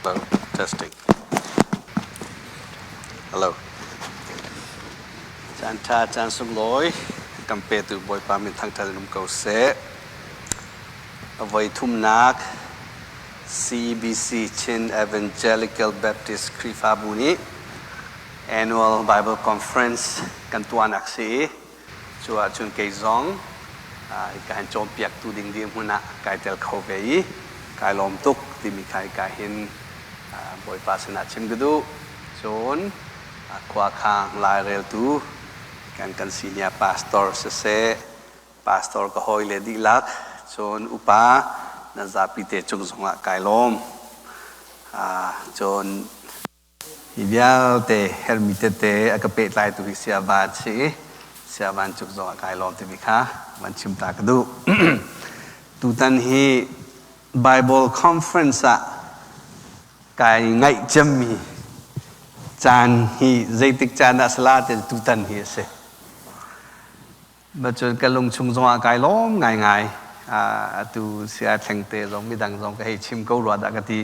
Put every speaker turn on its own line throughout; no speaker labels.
Hello, testing. Hello. Caan ṭha, caan sunglawi kan petu Bawipa min thangṭhat in um ko seh. A voi thumnak CBC Chin Evangelical Baptist Khrihfabu nih Annual Bible Conference kan tuahnak si i cu ahcun kei zong hika hin cawnpiaktu ding dirhmun ah kai tel kho ve i kai lawm tuk timi kha hika hin Bawipa sinah chim ka duh. Cun khuakhang laireltu kan kan senior pastor siseh, pastor ka hawile dihlak, cun upa nan zapi te cung zongah kai lawm. Cun Hi vialte herhmi tete a ka pehtlaitu hi Saya Van si i Saya Van cuk zong ah kai lawm timi kha van chim ta ka duh. Tutan hi Bible conference ah kai ngaih cemmi caan hi zeitik caan ah sala ti tutan hi a si. Cun ka lungchung zongah kai lawm ngaingai. Atu saya thlengte zong midang zong ka hei chim ko rua dah ka ti.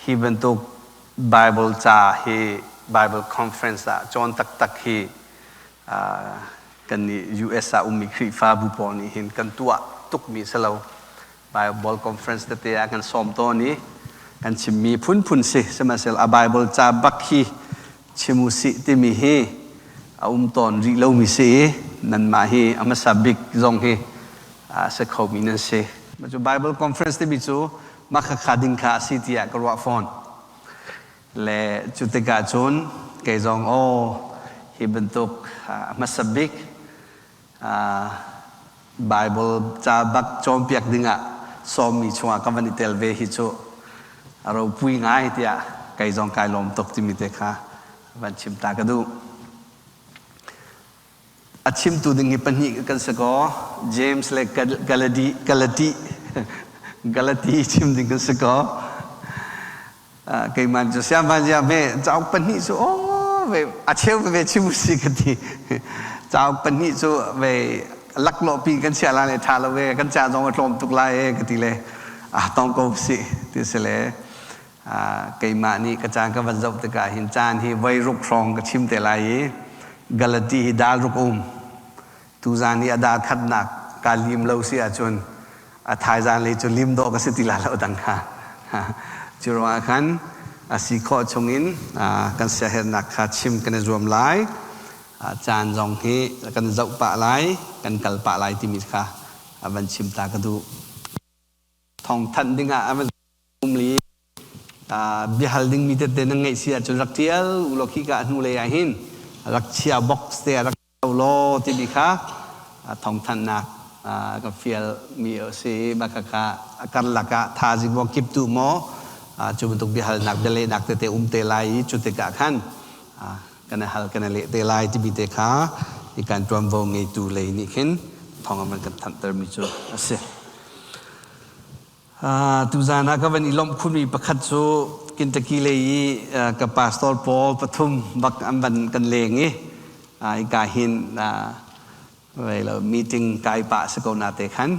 Hi bantuk Bible ca hi Bible conference ah cawn taktak hi kan nih US ah ummi Khrihfabu pawl nih hin kan tuah tukmi si lo. Bible conference tete ah kan sawm tawn i kan chimmi phunphun si. Sihmanhsehlaw a Bible ca bak hi chim u sih timi hi a um tawn rih lomi si i nanmah hi a hmasa bik zong hi a si khomi nan si. Cu Bible conference timi cu mah khakha ding kha a si tiah ka ruah fawn. Le cu tikah cun kei zong aw hi bantuk a hmasa bik Bible ca bak cawnpiak dingah sawmmi chungah ka van i tel ve hi cu a ropui ngai tiah kei zong kai lawm tuk timi te kha van chim ta ka duh. A chimtu ding hi pahnih kan si kaw James le Galati Galati Galati chim ding kan si kaw keimah cu siangvanzia hme cauk pahnih cu aw ve a cheu ve chim si ka ti cauk pahnih cu ve laklawh pi kan chia la le tha lo ve kan ca zong a tlawm tuk lai e ka ti le a tong ko si ti si le keimah nih ka caan ka van zoh tikah hin caan hi voi ruk hrawng ka chim te lai i Galati hi dal ruk um tuzan hi a dal khatnak ka lim lo si ahcun a thaizan lei cu lim dawh ka si ti la lo dang kha cu ruangah khan a si khawh chungin kan siaherhnak kha chim kan i zuam lai caan zong hi kan zoh pah lai kan kal pah lai timi kha a van chim ta ka duh thawngthanh dingah a van um li biahal dingmi tete nan ngeih si ahcun rak ṭial ulaw khika hnu lei ah hin rak chia box te rak law timi kha thawngthanhnak ka fialmi a si i mah khakha a karlak ah thaizing maw kiptuh maw cu bantuk biahalnak bialehnak tete um te lai i cu tikah khan kan i hal kan i leh te lai timi te kha hi kan ṭuanvo ngeitu lei nih khin thawng an van kan thanhtermi cu a si. Tuzaan ah ka van i lawmh khunmi pakhat cu Kentucky lei i ka pastor pawl pathum bak an van kan leng i hika hin lo meeting kai pah si ko na te khan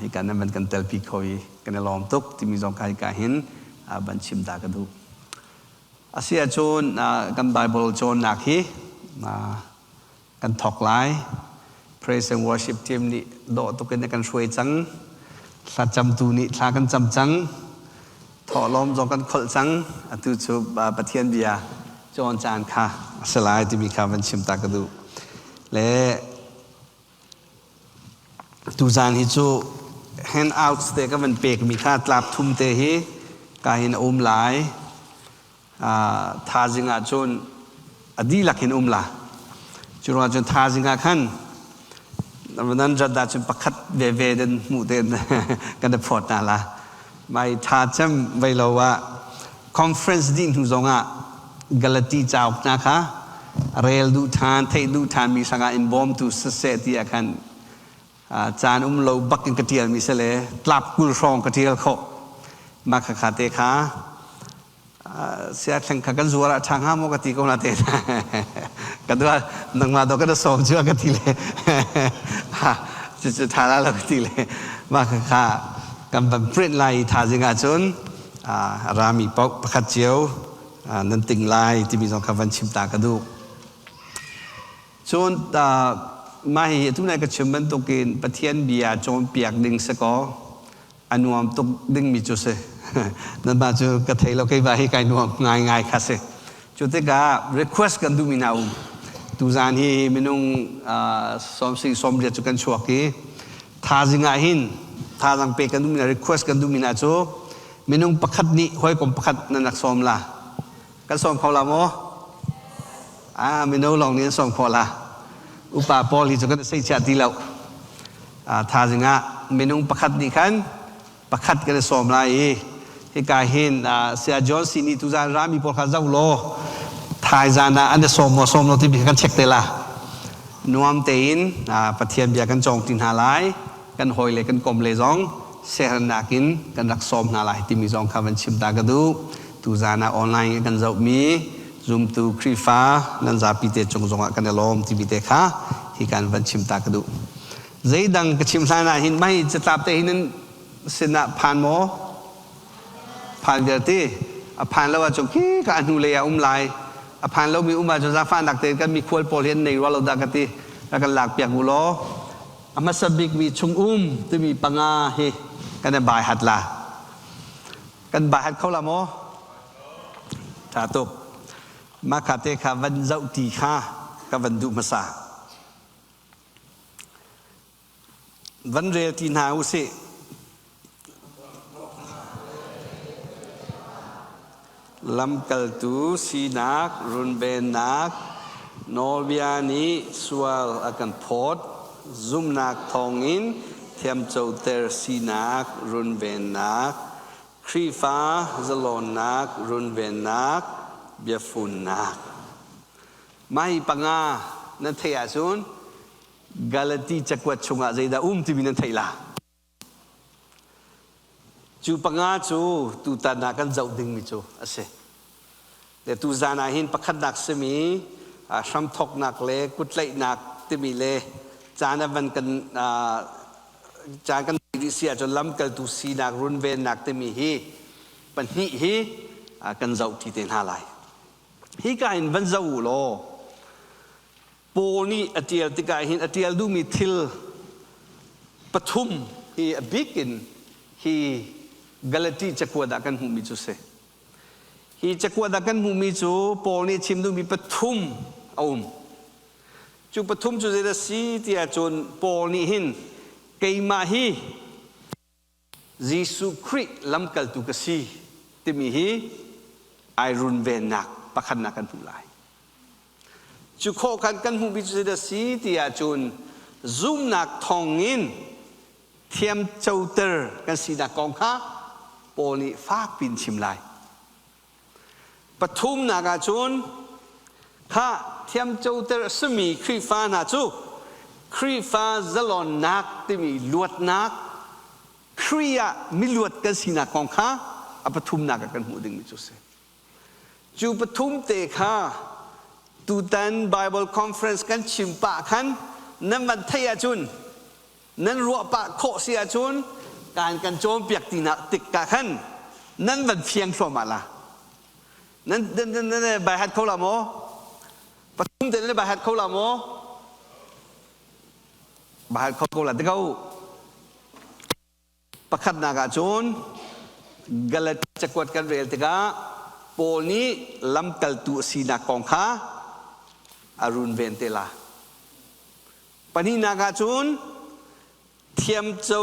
hika nan van kan telpi kho i kan i lawm tuk timi zong kha hika hin van chim ta ka duh. Asi ahcun kan Bible cawnnak hi kan thawk lai. Praise and worship team nih dawh tuk in kan hruai cang. Thlacamtu nih thla kan cam cang. Thawhlawm zong kan kholh cang. Atu cu Pathian bia cawn caan kha a si lai timi kha van chim ta ka duh. Le tuzaan hi cu handouts te ka van pekmi kha tlap thum te hi ka hin a um lai. Thazing ah cun a dihlak in um la. Cu ruangah cun thazing ah khan nan rat ahcun pakhat veve nan hmuh te kan i phawt hna la. Mai tha cem vei lo ah conference dih hnu zong ah Galati cauk hna kha rel duh ṭhan, theih duh ṭhan mi hrangah in bawmtu siseh ti ah khan caan um lo bak in ka ṭialmi si le tlap 20 hrawng ka ṭial khawh. Mah khakha te kha siathleng kha kan zuar ah ṭha hnga maw ka ti ko na te ka dua nangmah do ka sawm cu ka ti le cucu ṭha la lo ka ti le mah khakha kan van print lai i thazing ahcun A rami paoh pakhat cio nan ting lai timi zong kha van chim ta ka duh. Cun mah hi atu nai ka chim bantukin Pathian bia cawnpiak ding si kaw a nuam tuk dingmi cu si. Nanmah cu ka thei lo keimah hi kai nuam ngaingai kha si. Cu tikah request kan duhmi hna um. Tuzaan hi minung sawmsing sawmriat cu kan chuak i thazing ah hin thazang pe kan duhmi hna request kan duhmi hna cu minung pakhat nih hawikom pakhat nan rak sawm la. Kan sawm kho la maw? Ah, mino lawng nih an sawm khawh la. Upa pawl hi cu kan sei chiah ti lo. Ah, thazing ah minung pakhat nih khan pakhat kan i sawm lai i hika hin Saya John C nih tuzaan rami pawl kha zoh law thaizaan ah an i sawm maw sawm lo timi kha kan check te la. Nuam tein Pathian bia kan cawng ti hna lai. Kan hawi le kan kom le zong siaherhnak in kan rak sawm hna lai timi zong kha van chim ta ka duh. Tuzaan ah online in kan zohmi zumtu Khrihfa nan zapi te cung zongah kan i lawm timi te kha hi kan van chim ta ka duh. Zeidang ka chim hlan ah hin mah hi catlap te hi nan sinah phan maw? Phan vialte a phan lo ahcun khi ka a hnu lei ah um lai. A phan lomi um ahcun zaangfahnak tein kan mikhual pawl hi an nei rua lo dah ka ti. Rak kan lak piak u law. A hmasa bikmi chung um timi panga hi kan i bai hat la. Kan bai hat kho la maw? Ṭha tuk. Mah kha te kha van zoh ti kha ka van duh hmasa. Van rel ti hna u sih. Lamkaltu sinak runvennak nawlbia nih sual a kan phawt. Zumhnak thawngin thiamcoter sinak runvennak, Khrihfa zalawnnak runvennak, biafunnak. Mah hi panga nan theih ahcun Galati cakuat chungah zeidah um timi nan theih la. Cu panga cu tutan ah kan zoh dingmi cu a si. Le tuzan ah hin pakhatnak simi hramthawknak le kutlaihnak timi le caan a van kan caan kan rih si ahcun lamkaltu sinak runvennak timi hi pahnih hi kan zoh ti te hna lai. Hika in van zoh u law Paul nih a ṭial tikah hin a ṭial duhmi thil pathum hi a bik in hi Galati cakuat ah kan hmuhmi cu si. Hi cakuat ah kan hmuhmi cu Paul nih chim duhmi pathum a um. Cu pathum cu zeidah si tiah cun Paul nih hin keimah hi Jesuh Khrih lamkaltu ka si timi hi ai runvennak pakhatnak kan hmuh lai. Cu khawh khan kan hmuhmi cu zeidah si ti ahcun zumhnak thawngin thiamcoter kan sinak kong kha Paul nih fakpi in chim lai. Pathumnak ahcun kha thiamcoter a simi Khrihfa hna cu Khrihfa zalonnak timi luatnak Khrih ah miluat kan sinak kong kha a pathumnak ah kan hmuh dingmi cu a si. Cu pathum te kha tutan Bible conference kan chim pah khan nan van theih ahcun nan ruah pah khawh si ahcun kaan kan cawnpiak ti nak tik ka khan nan van fiang thluahmah la. Nan nan nan nan bai hat kho la maw? Pathum te nan bai hat kho la maw? Bai hat kho ko la te ko. Pakhatnak ah cun Galatia cakuat kan rel tikah Paul nih lamkaltu a sinak kong kha a runven te la. Pahnihnak ah cun thiamco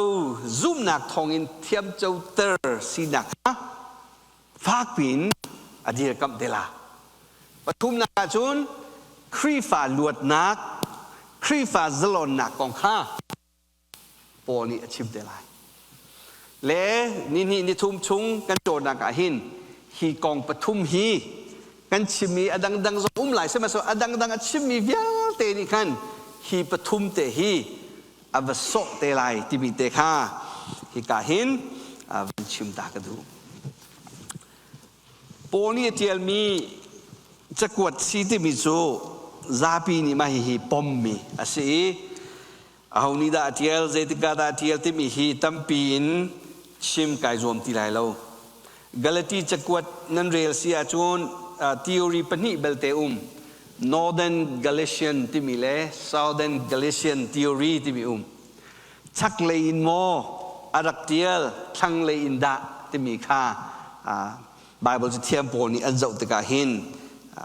zumhnak thawngin thiamcoter sinak kha fakpi in a dirkamh te la. Pathumnak ah cun Khrihfa luatnak, Khrihfa zalonnak kong kha Paul nih a chim te lai. Le nihnih nithum chung kan cawnnak ah hin hi kong pathum hi kan chimmi a dangdang zong um lai sihmanhsehlaw a dangdang a chimmi vialte nih khan hi pathum te hi a va sawh te lai timi te kha hika hin van chim ta ka duh. Paul nih a ṭialmi cakuat si timi cu zapi nih mah hihi pommi a si i Aho nih dah a ṭial, zeitikah dah a ṭial timi hi tampi in chim kai zuam ti lai lo. Galati cakuat nan rel si ahcun theory pahnih belte um. Northern Galatian timi le Southern Galatian theory timi um. Chaklei in maw a rak tial, thlanglei in dah timi kha Bible cu thiam pawl nih an zoh tikah hin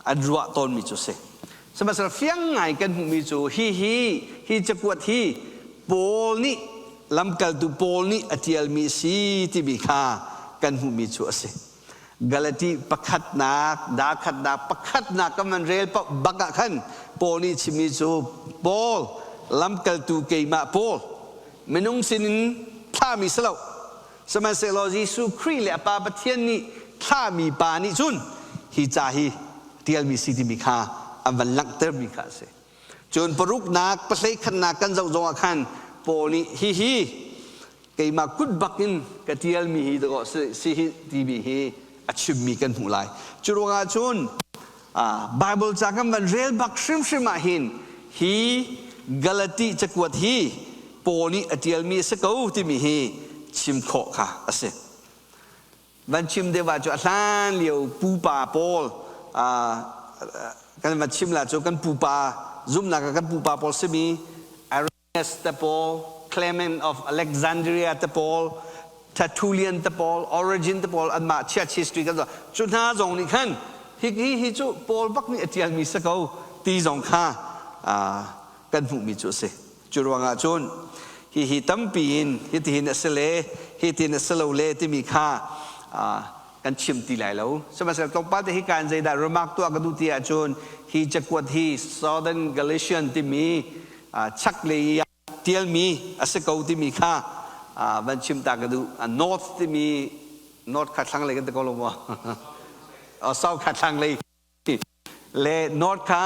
an ruah tawnmi cu si. Sihmanhsehlaw fiang ngai kan hmuhmi cu hi hi hi cakuat hi Paul nih lamkaltu Paul nih a ṭialmi a si timi kha kan hmuhmi cu a si. Galati pakhatnak, dakhatnak, pakhatnak kan van rel paoh bak ah khan Paul nih chimmi cu Paul lamkaltu keimah Paul minung sinin thlahmi si lo Sihmanhsehlaw Jesuh Khrih le a Pa Pathian nih thlahmi pa nih cun hi ca hi ṭialmi si timi kha an van langhtermi kha a si. Cun paruknak, pahleikhatnak kan zoh zongah khan Paul nih hihi keimah kut bak in ka ṭialmi hi dawh si hi timi hi a chimmi kan hmuh lai. Cu ruangah cun Bible ca kan van rel bak hrimhrim ah hin hi Galati cakuat hi Paul nih a ṭialmi a si ko timi hi chim khawh kha a si. Van chim deuh ah cu a hlan lio pupa pawl kan van chim la cu kan pupa zumhnak ah kan pupa pawl simi Irenaeus te pawl, Clement of Alexandria te pawl, Tertullian te pawl, Origen te pawl anmah church history kan zoh. Cu hna zong nih khan hi hi hi cu Paul bak nih a ṭialmi si ko ti zong kha kan hmuhmi cu a si. Cu ruangah cun hihi tampi in hitihin a si le hitin a si lo le timi kha kan chim ti lai lo. Sihmanhsehlaw tlawmpal te hika in zeidah remark tuah ka duh ti ahcun hi cakuat hi Southern Galatian timi chaklei ah tialmi a si ko timi kha van chim ta ka duh. North timi North kha thlanglei kan ti ko lo maw? South kha thlanglei le North kha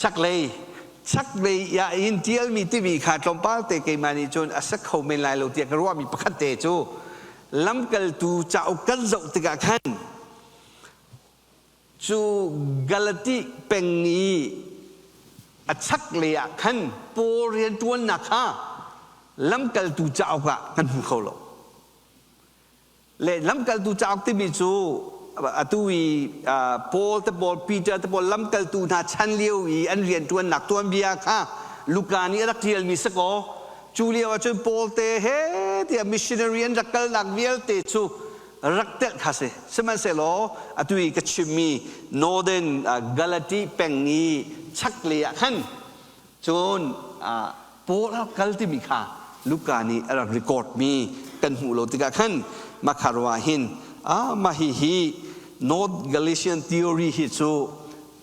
chaklei chaklei ah in tialmi timi kha tlawmpal te keimah nih cun a si kho men lai lo tiah ka ruahmi pakhat te cu lamkaltu cauk kan zoh tikah khan Cu Galati peng i a chaklei ah khan Paul rianṭuannak kha lamkaltu cauk ah kan hmu kho lo. Le lamkaltu cauk timi cu atu i Paul te pawl, Peter te pawl lamkaltu hna chan lio i an rianṭuannak tuanbia kha Luka nih a rak ṭialmi si kaw cu lio ah cun Paul te he tiah missionary an rak kalnak vialte cu rak telh kha si. Sihmanhsehlaw atu i ka chimmi Northern Galati peng i chaklei ah khan cun Paul a rak kal timi kha Luka nih a rak record mi kan hmuh lo tikah khan makha ruah hin mah hi hi North Galatian theory hi cu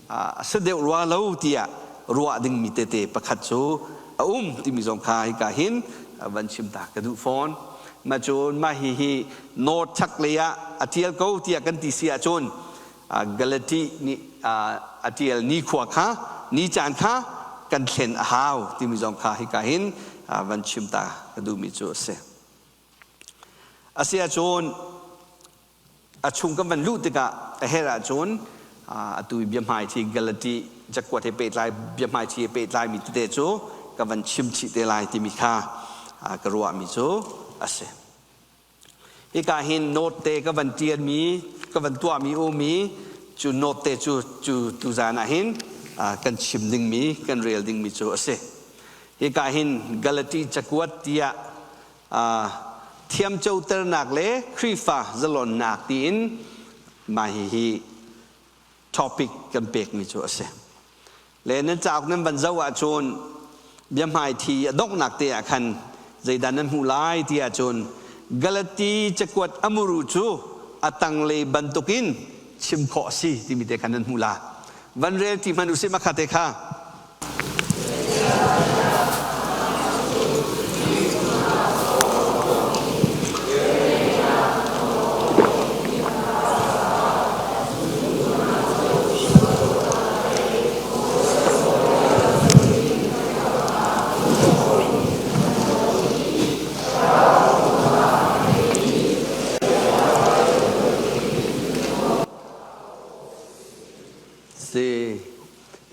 a si deuh rua lo tiah ruah dingmi tete pakhat cu a um timi zong kha hika hin van chim ta ka duh fawn. Ma cun mah hi hi North chaklei ah a tial ko tiah kan ti si ahcun Galati nih a tial nikhua kha ni caan kha kan thlen a hau timi zong kha hika hin van chim ta ka duhmi cu a si. Asiahcun a chung kan van luh tikah a herh ahcun atu i biahmaithi Galati cakuat he pehtlai biahmaithi he pehtlaimi tete cu ka van chim chih te lai timi kha ka ruahmi cu a si. Hika hin note te ka van ṭialmi ka van tuahmi umi cu note te cu cu tuzan ah hin kan chim dingmi kan rel dingmi cu a si. Hika hin Galati cakuat tiah thiamcoternak le Khrihfa zalonnak tiin mah hihi topic kan pekmi cu a si. Le nan cauk nan van zoh ahcun biahmaithi a donghnak te ah khan zeidah nan hmuh lai ti ahcun Galati cakuat a muru cu a tanglei bantukin chim khawh a si timi te khan nan hmuh la. Van rel ti hmanh usih makha te kha. Si.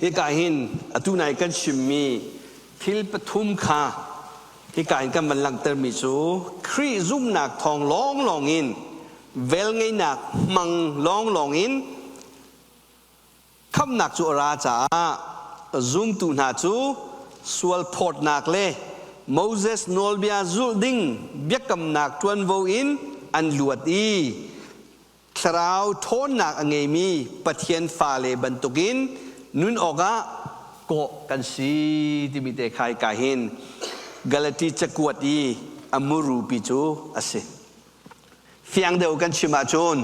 Hika hin atu nai kan chimmi thil pathum kha hika in kan van langhtermi cu Khrih zumhnak thawng lawnglawng in velngeihnak hmang lawnglawng in khamhnak cu a ra caah zumtu hna cu sual phawtnak le Moses nawlbia zulh ding biakamnak ṭuanvo in an luat i Thlarau ṭhawnnak a ngeimi Pathian fale bantukin nun awkah kawh kan si timi te kha hika hin Galati cakuat i a murupi cu a si. Fiang deuh kan chim ahcun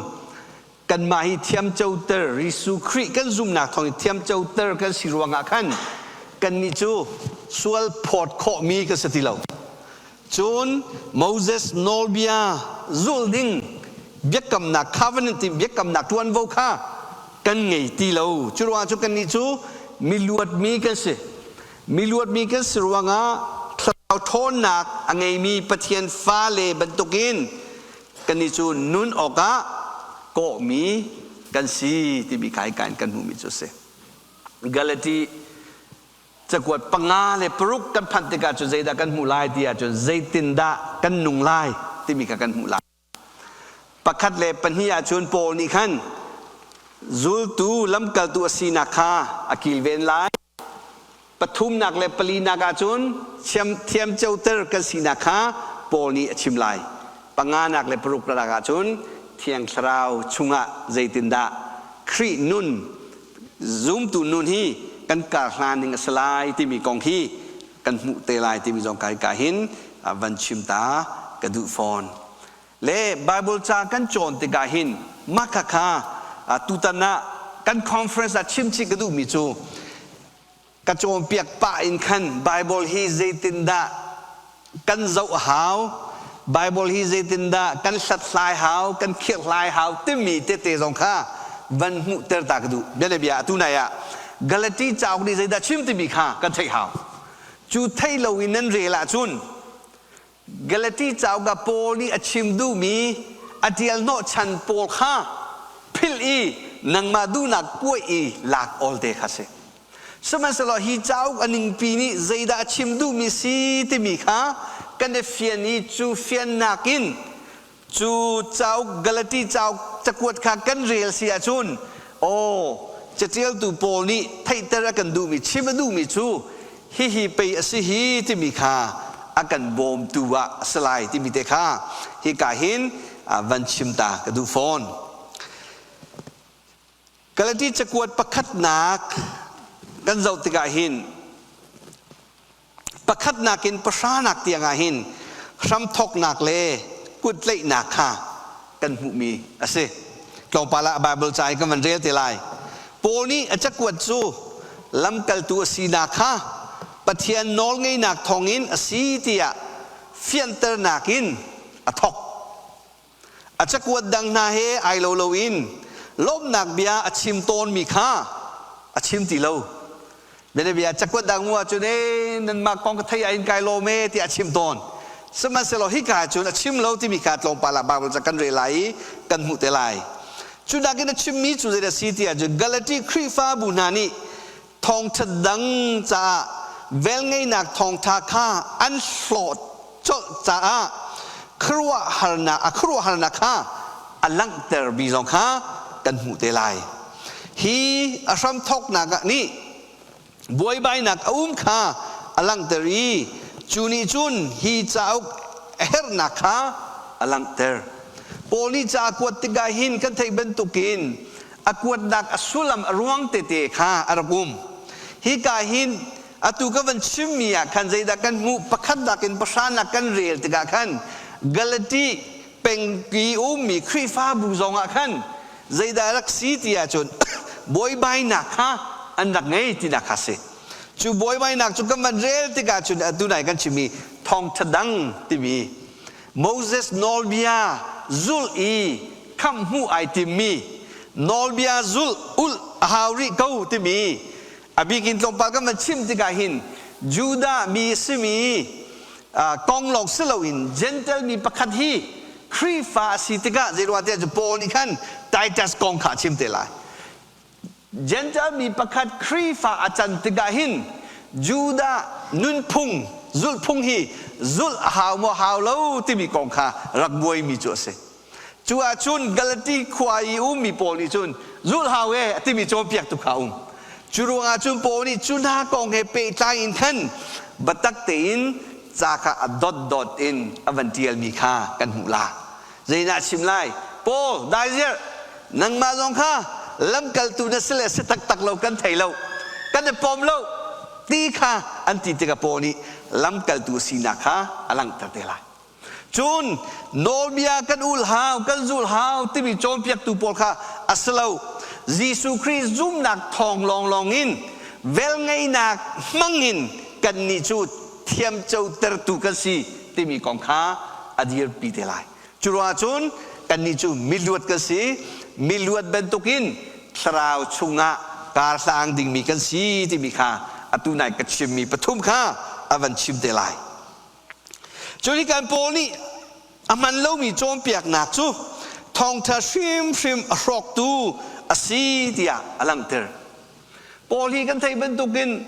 kanmah hi thiamcoter Jesuh Khrih kan zumhnak thawngin thiamcoter kan si ruangah khan kannih cu sual phawt khawhmi kan si ti lo. Cun Moses nawlbia zulh ding biakamnak covenant ti biakamnak ṭuanvo kha kan ngei ti lo. Cu ruangah cu kannih cu miluatmi kan si. Miluatmi kan si ruangah thlarau ṭhawnnak a ngeimi Pathian fale bantukin kannih cu nun awkah kawhmi kan si timi kha hika in kan hmuhmi cu a si. Galati Cakuat panga le paruk kan phanh tikah cun zeidah kan hmuh lai ti ahcun zeitindah kan nung lai timi kha kan hmuh lai. Pakhat le pahnih ahcun Paul nih khan zultu lamkaltu a sinak kha a kilven lai. Pathumnak le palinak ahcun thiamcoter kan sinak kha Paul nih a chim lai. Panganak le paruknak ahcun Thiang Thlarau chungah zeitindah Khrih nun zumtu nun hi kan kar hlan ning a si lai timi kong hi kan hmuh te lai timi zong kai ka hin van chim ta ka duh fawn. Le Bible ca kan cawn tikah hin mah khakha tutan ah kan conference ah chim chih ka duhmi cu ka cawnpiak pah in khan Bible hi zeitindah kan zoh hau, Bible hi zeitindah kan hlathlai hau, kan khirhlai hau timi tete zong kha van hmuhter ta ka duh. Bia le bia atu nai ah Galati cauk nih zeidah chim timi kha kan theih hau. Cu thei lo in nan rel ahcun Galati cauk ah Paul nih a chim duhmi a ṭial hnawhchan pawl kha philh i nangmah duhnak kuaih i lak awl te kha si. Sihmanhsehlaw hi cauk a ningpi nih zeidah a chim duhmi si timi kha kan i fian i cu fiannak in cu cauk Galati cauk cakuat kha kan rel si ahcun aw caṭialtu Paul nih theihter a kan duhmi chim a duhmi cu hihi pei a si hi timi kha a kan bawmtu ah a si lai timi te kha hika hin van chim ta ka duh fawn. Galati cakuat pakhatnak kan zoh tikah hin pakhatnak in pahranak tiangah hin hramthawknak le kuttlaihnak kha kan hmuhmi a si. Tlawmpal ah Baibal ca in kan van rel te lai. Paul nih a cakuat cu lamkaltu a sinak kha Pathian nawlngeihnak thawngin a si tiah fianternak in a thawk. A cakuat dang hna he ai lo loin lawmhnak bia a chim tawnmi kha a chim ti lo. Bianabia cakuat dang mu ahcun ee nanmah kong ka thei ah in kai lawm ee tiah a chim tawn. Sihmanhsehlaw hika cun a chim lo timi kha tlawmpal ah Baibal ca kan rel lai i kan hmuh te lai. Cu nakin a chimmi cu zeidah a si ti ahcun Galati Khrihfabu hna nih thawngṭha dang caah velngeihnak thawngṭha kha an hlawt colh caah khuaruahharnak a khuaruahharnak kha a langhter mi zong kha kan hmuh te lai. Hi a hramthawknak ah nih buaibainak a um kha a langhter i cu nih cun hi cauk a herhnak kha a langhter. Paul nih ca a kuat tikah hin kan theih bantukin a kuatnak a sullam a ruang tete kha a rak um. Hika hin atu ka van chimmi ah khan zeidah kan hmuh pakhatnak in pahranak kan rel tikah khan Galati pengpi ummi Khrihfabu zongah khan zeidah rak si ti ahcun buaibainak kha an rak ngei tinak kha si. Cu buaibainak cu kan van rel tikah cun atu nai kan chimmi thawngṭha dang timi Moses nawlbia zulh i khamh hmuh ai timmi nawlbia zulh ulh a hau rih ko timi a bikin tlawmpal kan van chim tikah hin Judah mi simi kong lawng si loin Gentle mi pakhat hi Khrihfa a si tikah zeiruang tiah cu Paul nih khan Titus kong kha a chim te lai. Gentile mi pakhat Khrihfa a can tikah hin Judah nunphung zulhphung hi zulh a hau maw hau lo timi kong kha rak buaimi cu a si. Cu ahcun Galati khua i ummi pawl nih cun zulh hau e a timi cawnpiaktu kha a um. Cu ruangah cun Paul nih cu hna kong he pehtlai in khan biatak tein ca kha a dotdot in a van ṭialmi kha kan hmuh la. Zeidah a chim lai? Paul, dai ziar, nangmah zong kha lamkaltu na si le si taktak lo kan thei lo, kan i pom lo ti kha an ti tikah Paul nih lamkaltu sinak kha a langhter te lai. Cun nawlbia kan ul hau, kan zul hau timi cawnpiaktu pawl kha a si lo. Jesuh Khrih zumnak thawng lawnglawng in velngeihnak hmangin kannih cu thiamcotertu kan si timi kong kha a dirpi te lai. Cu ruangah cun kannih cu miluat kan si. Miluat bantukin thlarau chungah karhlang dingmi kan si timi kha atu nai ka chimmi pathum kha a van chim te lai. Cun kan Paul nih a hman lomi cawnpiaknak cu thawngṭha hrimhrim a hrawktu a si tiah a langhter. Paul hi kan theih bantukin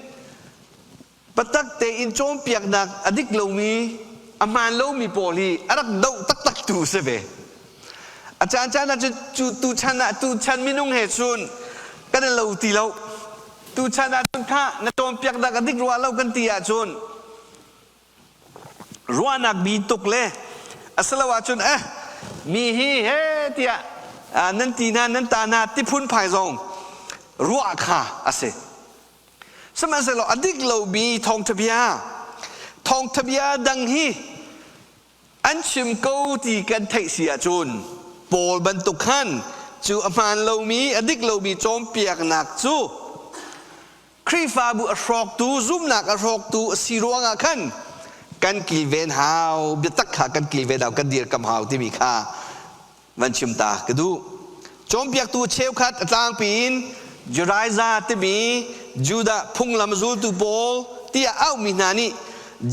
biatak tein cawnpiaknak a dik lomi, a hmaan lomi pawl hi a rak doh taktaktu a si ve. A caancaan ah cun cu tuchan ah tuchan minung he cun kan i lo ti lo. Tuchan ah cun kha na cawnpiaknak a dik rua lo kan ti ahcun ruahnak bi tuk le a si lo ahcun eh mi hi he tiah nan ti hna nan ta hna ti phunphai zong ruah kha a si. Sihmanhsehlaw a dik lomi thawngṭha bia thawngṭha bia dang hi an chim ko ti kan theih si ahcun Paul bantuk khan cu a hmaan lomi a dik lomi cawnpiaknak cu Khrihfabu a hrawktu zumhnak a hrawktu a si ruangah khan kan kilven hau biatak kha kan kilven hau kan dirkam hau timi kha van chim ta ka duh. Cawnpiaktu cheukhat a tlangpi in Judaizah timi Judah phunglam zultu pawl tiah auhmi hna nih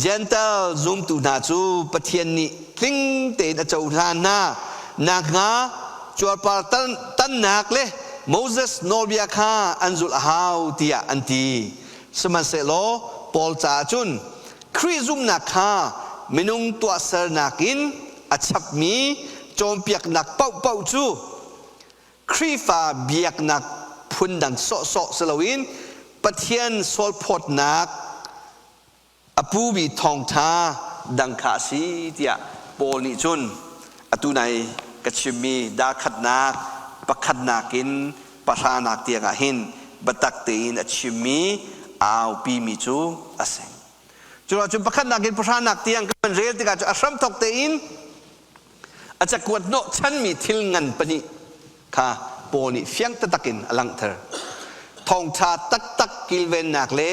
Jentail zumtu hna cu Pathian nih tling tein a cohlan hna nakhnga cuarpar tannak le Moses nawlbia kha an zulh a hau tiah an ti. Sihmanhsehlaw Paul caah cun Khrih zumhnak kha minung tuahsernak in a chapmi cawnpiaknak paohpaoh cu Khrihfa biaknak phundang sawhsawh si loin Pathian sualphawtnak a pumi thawngṭha dang kha a si tiah Paul nih cun atu nai ka chimmi darkhatnak pakhatnak in pahranak tiangah hin biatak tein a chimmi a aupimi cu a si. Cuah cun pakhatnak in pahranak tiang kan rel tikah cu a hramthawk tein a cakuat hnawh chanmi thil ngan pahnih kha Paul nih fiang taktak in a langhter. Thawngṭha taktak kilvennak le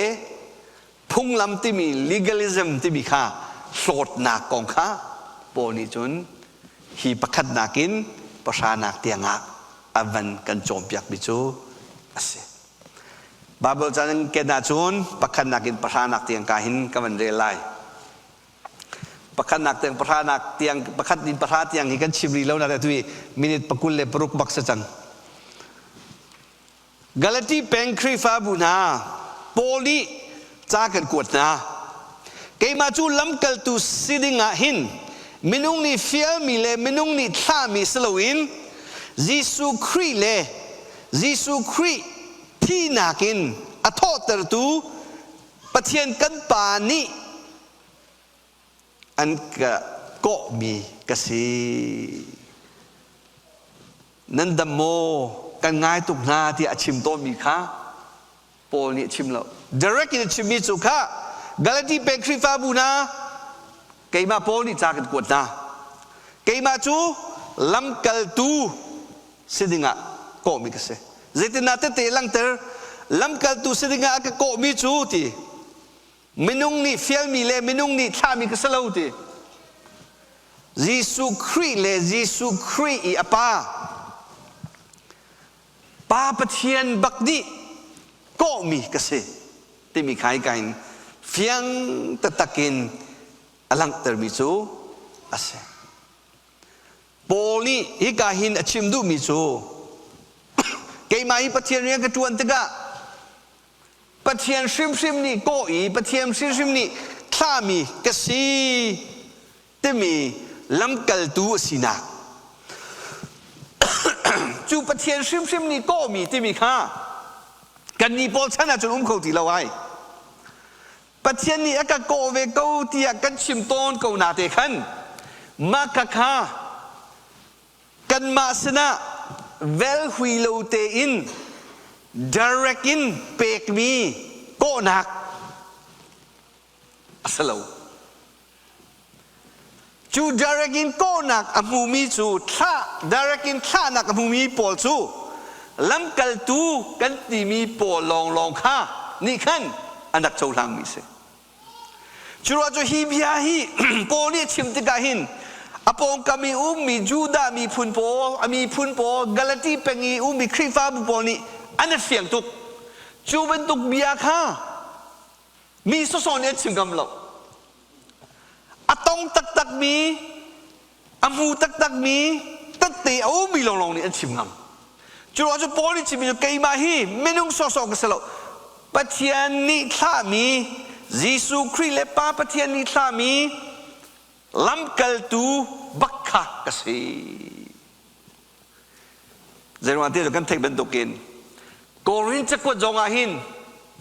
phunglam timi legalism timi kha hlawtnak kong kha Paul nih cun hi pakhatnak in pahranak tiangah a van kan cawnpiakmi cu a si. Bible ca nan ken ahcun pakhatnak in pahranak tiang ka hin ka van rel lai. Pakhatnak tiang pahranak tiang pakhat in pahra tiang hi kan chim rih lo na tu i minute 26 bak si cang. Galati peng Khrihfabu hna Paul nih ca kan kuat hna. Keimah cu lamkaltu si ding ah hin minung nih fialmi le minung nih thlahmi si loin Jesuh Khrih le Jesuh Khrih thihnak in a thawhtertu Pathian kan Pa nih an ka kawhmi ka si. Nan dam maw? Kan ngai tuk hna tiah a chim tawnmi kha Paul nih a chim lo. Direct in a chimmi cu kha Galati peng Khrihfabu hna keimah Paul nih ca kan kuat hna. Keimah cu lamkaltu si dingah kawhmi ka si. Zeitindah tete langhter lamkaltu si dingah a ka kawhmi cu ti minung nih fialmi le minung nih thlahmi ka si lo ti. Jesuh Khrih le Jesuh Khrih i a Pa Pa Pathian bak nih kawhmi ka si timi kha hika in fiang taktak in a langhtermi cu a si. Paul nih hika hin a chim duhmi cu keimah hi Pathian rian ka ṭuan tikah Pathian hrimhrim nih kawh i Pathian hrimhrim nih thlahmi ka si timi lamkaltu a sinak. Cucu Pathian hrimhrim nih kawhmi timi kha kannih pawl chan ahcun um kho ti lo ai. Pathian nih a ka kawh ve ko tiah kan chim tawn ko na te khan mah kha kha kanmah sinah velhui lo tein direct in pekmi kawhnak a si lo. Cu direct in kawhnak a hmumi cu thlah direct in thlahnak a hmumi pawl cu lamkaltu kan timi pawl lawnglawng kha nih khan an rak cohlangmi a si. Cu ruah cu hi bia hi Paul nih a chim tikah hin a pawngkam i ummi Judah miphun pawl, a miphun pawl, Galati peng i ummi Khrihfabu pawl nih an i fiang tuk. Cu bantuk bia kha mi sawsawh nih an chim ngam lo. A tong taktakmi, a hmu taktakmi, tette a ummi lawnglawng nih an chim ngam. Cu ruang cu Paul nih chimmi cu keimah hi minung sawsawh ka si lo. Pathian nih thlahmi Jesuh Khrih le Pa Pathian nih thlahmi lamkaltu bak kha ka si. Zeiruang ti cu kan theih bantukin Korin cakuat zong ah hin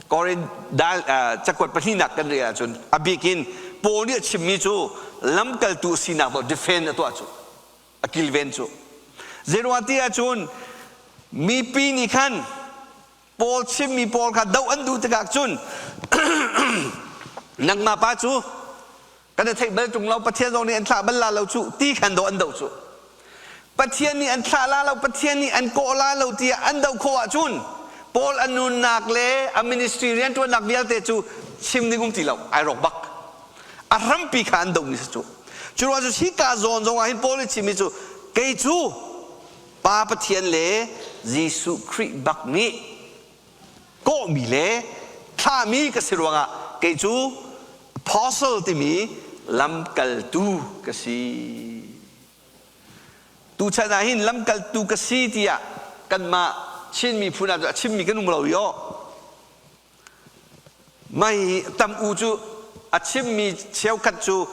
Korin dal cakuat pahnihnak kan rel ahcun a bik in Paul nih a chimmi cu lamkaltu sinak dawh defend a tuah cu a kilven cu zeiruang ti ahcun mipi nih khan Paul chimmi pawl kha doh an duh tikah cun nangmah pa cu kan i theih bal ṭung lo Pathian zong nih an thlah bal la lo cu ti khan doh an doh cu Pathian nih an thlah la lo Pathian nih an kawh la lo tiah an doh khawh ahcun Paul a nunnak le a ministry rianṭuannak vialte cu chim ding um ti lo ai rawk bak a hrampi kha an dohmi si cu cu ruang cu hika zawn zong ah hin Paul nih chimmi cu kei cu Pa Pathian le Jesuh Khrih bak nih kawhmi le thlahmi ka si ruangah kei cu apostle timi lamkaltu ka si. Tuchan ah hin lamkaltu ka si tiah kanmah Chin miphun ah a chimmi kan um lo i aw. Mei tam u cu a chimmi cheukhat cu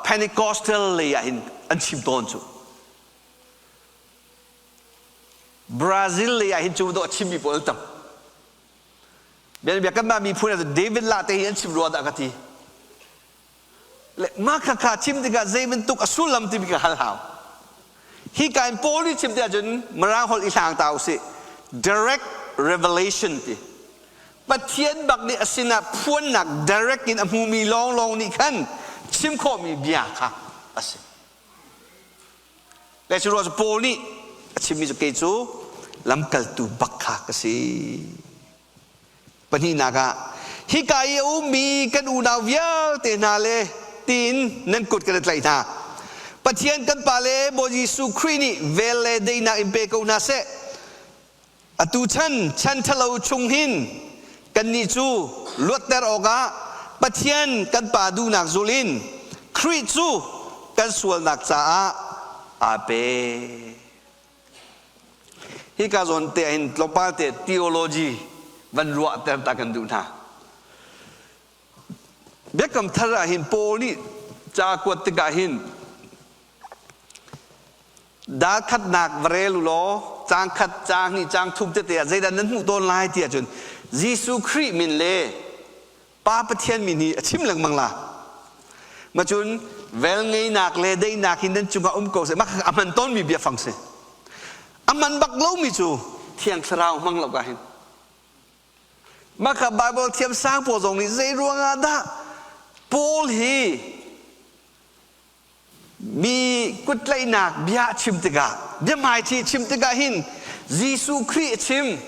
Pentecostal lei ah hin an chim tawn cu. Brazil lei ah hin cu dawh chimmi pawl an tam. Bian bia kanmah miphun ah David lah te hi an chim rua dah ka ti. Le mah kha kha chim tikah zei bantuk a sullam timi ka hal hau. Hi ka in Paul nih chim tikah cun Mirang holh i hlang ta usih. Direct revelation ti. Pathian bak nih a sinah phuannak direct in a hmumi lawnglawng nih khan chim khawhmi bia kha a si. Le cu ruah cu Paul nih a chimmi cu kei cu lamkaltu bak kha ka si. Pahnihnak ah hika i a ummi kan unau vialte hna le tiin nan kut kan i tlaih hna. Pathian kan Pa le Bawi Jesuh Khrih nih vel le daihnak in pe ko hna seh. Atu chan chan ṭhalo chung hin kannih cu luatter awkah Pathian kan Pa duhnak zul in Khrih cu kan sualnak caah aa pe. Hika zawn te hin tlawmpal te theology van ruahter ta kan duh hna. Biakam thar ah hin Paul nih ca kuat tikah hin Dal khatnak va rel u law caang khat, caang hnih, caang thum tete ah zeidah nan hmuh tawn lai ti ahcun Jesuh Khrih min le Pa Pathian min hi a chim lengmang la. Macun velngeihnak le daihnak hi nan cungah um ko seh. Mah a hman tawnmi biafang si. A hman bak lomi cu Thiang Thlarau hmang lo ka hin. Mah kha Bible thiam sang pawl zong nih zei ruangah dah Paul hi Mi kuttlaihnak bia a chim tikah, biahmaiṭhi a chim tikah hin Jesuh Khrih a chim,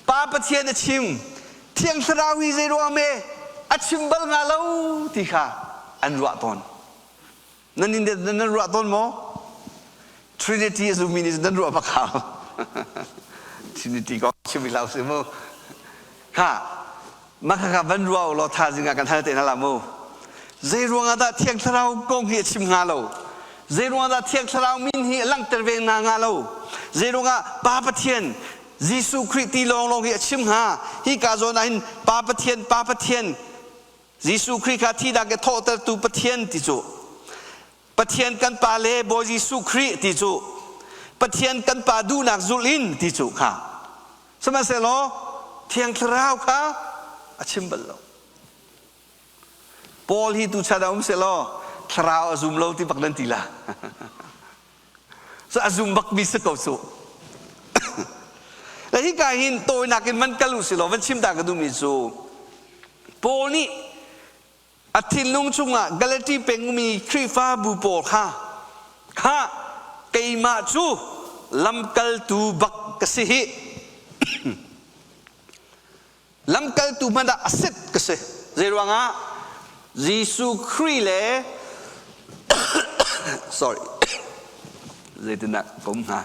Pa Pathian a chim, Thiang Thlarau hi zeiruang me a chim bal hnga lo ti kha an ruah tawn. Nan in nan ruah tawn maw? Trinity a zummi nih nan ruah bak hau. Trinity kong chim hlah usih mu. Kha mah kha van ruah u law thaizing ah kan hal te hna la mu. Zei ruangah dah Thiang Thlarau kong hi a chim hnga lo? Zei ruangah dah Thiang Thlarau min hi a langhter ve hna hnga lo? Zei ruangah Pa Pathian Jesuh Khrih ti lawnglawng hi a chim hnga? Hi ka zawn ah hin Pa Pathian Pa Pathian Jesuh Khrih kha thihnak i thawhtertu Pathian ti cu Pathian kan Pa le Bawi Jesuh Khrih ti cu. Pathian kan Pa duhnak zulh in ti cu kha. Sihmanhsehlaw Thiang Thlarau kha a chim bal lo. Paul hi tuchan ah um sehlaw thlarau a zum lo ti bak nan ti la. So a zum bak mi si ko su. Le hika hin tawinak in van kal u si law van chim ta ka duhmi cu Paul nih a thinlung chungah Galati pengmi Khrihfabu pawl kha kha keimah cu lamkaltu bak ka si hi lamkaltu hmanh ah a sit ka si. Zeiruangah Jesuh Khrih le sorry zeitindah ka um hnga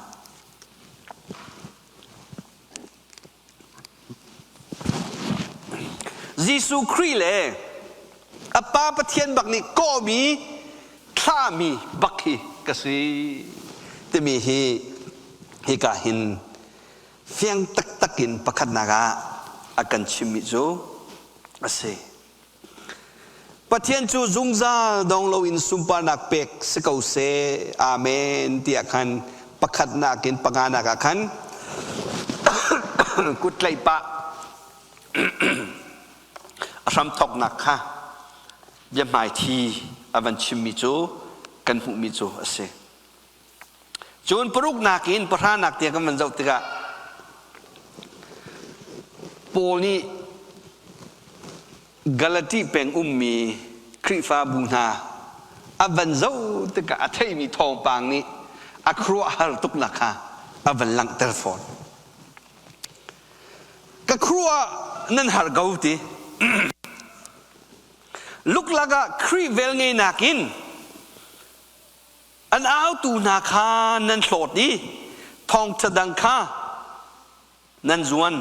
Jesuh Khrih le a Pa Pathian bak nih kawhmi thlahmi bak hi ka si timi hi hika hin fiang taktak in pakhatnak ah a kan chimmi cu a si. Pathian cu zungzal dong loin sunparnak pek si ko seh. Amen tiah khan pakhatnak in panganak ah khan kut tlaih pah a hramthawknak kha biahmaithi a van chimmi cu kan hmuhmi cu a si. Cun paruknak in pahranak tiang kan van zoh tikah Paul nih Galati peng ummi Khrihfabu hna a van zoh tikah a theimi thawngpang nih a khuaruahhar tuknak kha a van langhter fawn. Ka khuaruah nan har ko ti. Luklak ah Khrih velngeihnak in An autu hna kha nan hlawt i thawngṭha dang kha nan zuan.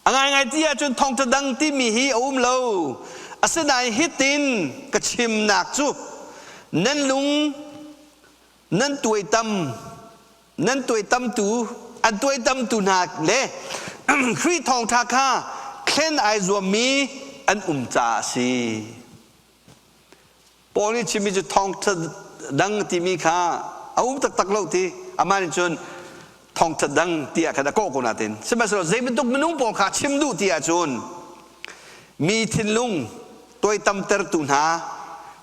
A ngaingai ti ahcun thawngṭha dang timi hi a um lo. Asinain hitin ka chimnak cu nan lung nan tuaitam nan tuaitamtu an tuaitamtu hna le Khrih thawngṭha kha thlen ai zuammi an um caah a si. Paul nih chimmi cu thawngṭha dang timi kha a um taktak lo ti amah nih cun thawngṭha dang tiah khan a kawh ko natin sihmanhsehlaw zei bantuk minung pawl kha chim duh ti ahcun mi thinlung tuaitamtertu hna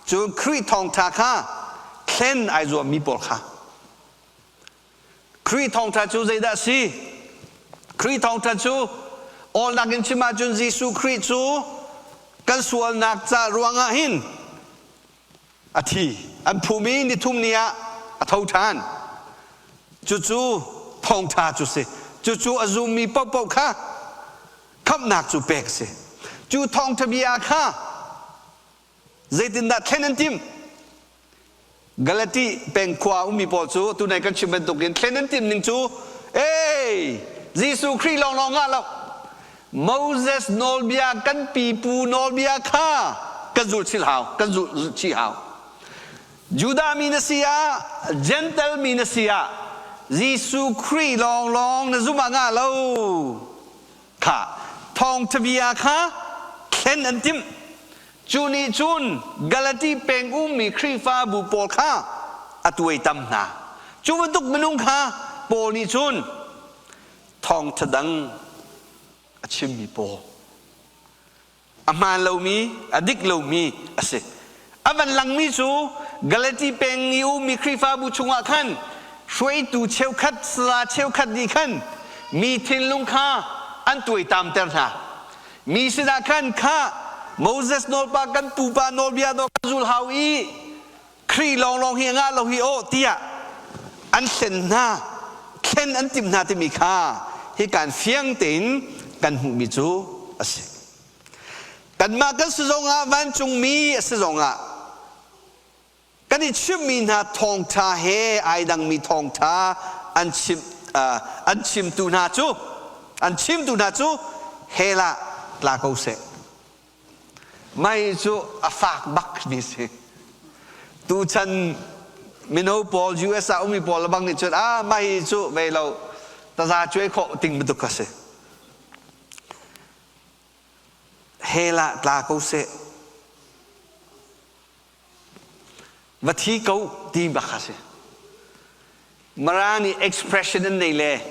cun Khrih thawngṭha kha thlen ai zuammi pawl kha Khrih thawngṭha cu zeidah a si? Khrih thawngṭha cu awlnak in chim ahcun Jesuh Khrih cu kan sualnak ca ruangah hin a thi. An phum i nithum ni ah a tho ṭhan. Cucu thawngṭha cu si. Cucu a zummi paohpaoh kha khamhnak cu pek a si. Cu thawngṭha bia kha Zeitindah thlen an timh? Galati peng khua ummi pawl cu tunai kan chim bantukin thlen an timh ning cu ei Jesuh Khrih lawnglawng ngah lo Moses nawlbia kan pipu nawlbia kha kan zulh chih hau kan zulh chih hau Judah mi na si ah Gentle mi na si ah Jesuh Khrih lawnglawng na zum ah ngah lo kha thawngṭha bia kha thlen an timh. Cu nih cun Galati peng ummi Khrihfabu pawl kha a tuaitam hna. Cu bantuk minung kha Paul nih cun thawngṭha dang a chimmi pawl a hmaan lomi, a dik lomi a si. A van langmi cu Galati peng i ummi Khrihfabu chungah khan hruaitu cheukhat, sala cheukhat nih khan mi thinlung kha an tuaitamter hna. Mi sinah khan kha Moses nawlpa kan pupa nawlbia dawh kan zul hau i Khrih lawnglawng hi a ngah lo hi aw tiah an hlen hna, thlen an timh hna timi kha hikan fiang tein kan hmuhmi cu a si. Kanmah kan si zongah vancungmi a si zongah kan i chimhmi hna thawngṭha he ai dangmi thawngṭha an chim an chimtu hna cu an chimtu hna cu hell ah tla ko seh. Mei cu a fak bak mi si. Tuchan mino pawl US ah ummi pawl bang nih cun ah mei cu vei lo taza cuai khawh ting bantuk kha si. Hell ah tla ko seh. Va thi ko ti bak kha si. Mara nih expression an nei le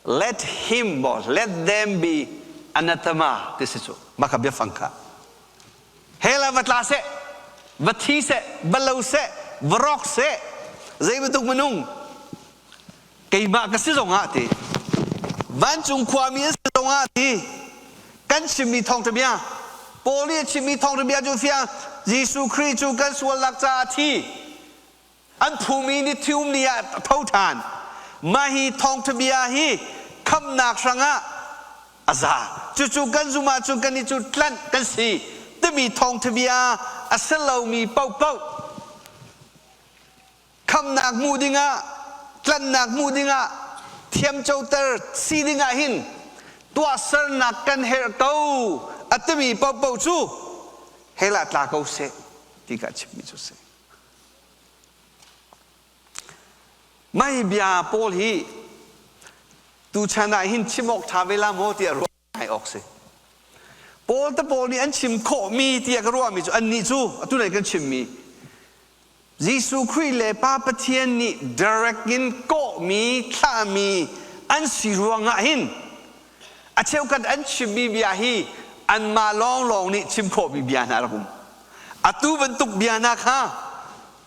let him maw let them be anathema ti si cu mah kha biafang kha hell ah va tla seh va thi seh va lo seh va rawk seh zei bantuk minung keimah ka si zongah ti vancung khuami an si zongah ti kan chimmi thawngṭha bia Paul nih a chimmi thawngṭha bia cu fiang Jesuh Khrih cu kan sualnak caah a thi an phumi ni thium ni ah a tho ṭhan mah hi thawngṭha bia hi khamhnak hrangah a za cucu kan zum ahcun kan i cu tlanh kan si timi thawngṭha bia a si lomi paohpaoh khamhnak hmuh dingah tlanhnak hmuh dingah thiamcoter si dingah hin tuahsernak kan herh ko a timi paohpaoh cu hell ah tla ko seh ti ka chimmi cu si. Mah bia pawl hi tuchan ah hin chim awk ṭha ve la maw tiah ruah ngai awk si. Paul te pawl nih an chim khawhmi tiah ka ruahmi cu annih cu atu lei kan chimmi Jesuh Khrih le Pa Pathian nih direct in kawhmi thlahmi an si ruangah hin a cheukhat an chimmi bia hi anmah lawnglawng nih chim khawhmi bia hna a rak um. Atu bantuk bia hna kha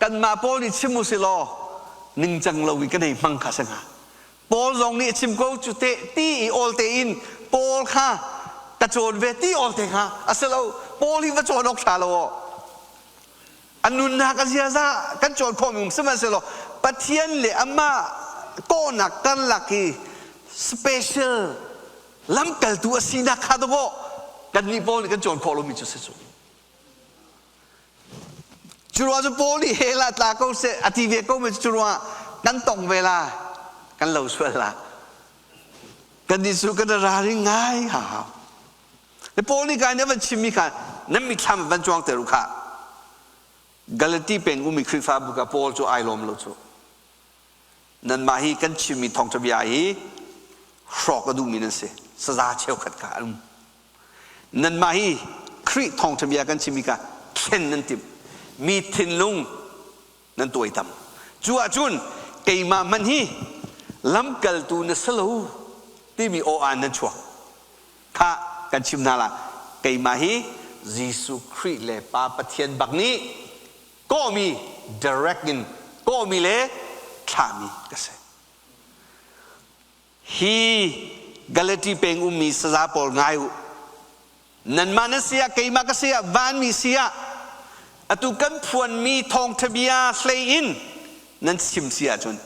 kanmah pawl nih chim u si law ningcang lo i kan hei hmang kha si hnga. Paul zong nih a chim ko cu teh ti i awl tein Paul kha ka cawn ve ti awl te kha a si lo Paul hi va cawn awk ṭha lo aw a nunnak a ziaza kan cawn khawhmi um sihmanhsehlaw Pathian le amah kawhnak karlak hi special lamkaltu a sinak kha dawh kannih Paul nih kan cawn khawh lomi cu si cu Cu ruang cu Paul nih hell ah tla ko seh a ti ve ko mi cu ruangah kan tong ve la kan lo sual la kan nih cu kan ralring ngai ha hau le Paul nih kai nih van chimmi kha nan mitthlam van cuang ter u kha Galati peng ummi Khrihfabu ka Paul cu ai lawm lo cu nanmah hi kan chimmi thawngṭha bia hi hrawk a duhmi nan si saza cheukhat kha an um Nanmah hi Khrih thawngṭha bia kan chimmi kha thlen nan timh. Mi thinlung nan tuaitam. Cu ahcun keimah hmanh hi lamkaltu na si lo timi aw-aan nan chuak. Kha kan chim hna la. Keimah hi Jesuh Khrih le Pa Pathian bak nih kawhmi direct in kawhmi le thlahmi ka si. Hi Galati peng ummi saza pawl ngai u. Nanmah na si ah keimah ka si ah vanmi si ah atu kan phuanmi thawngṭha bia hlei in nan chim si ahcun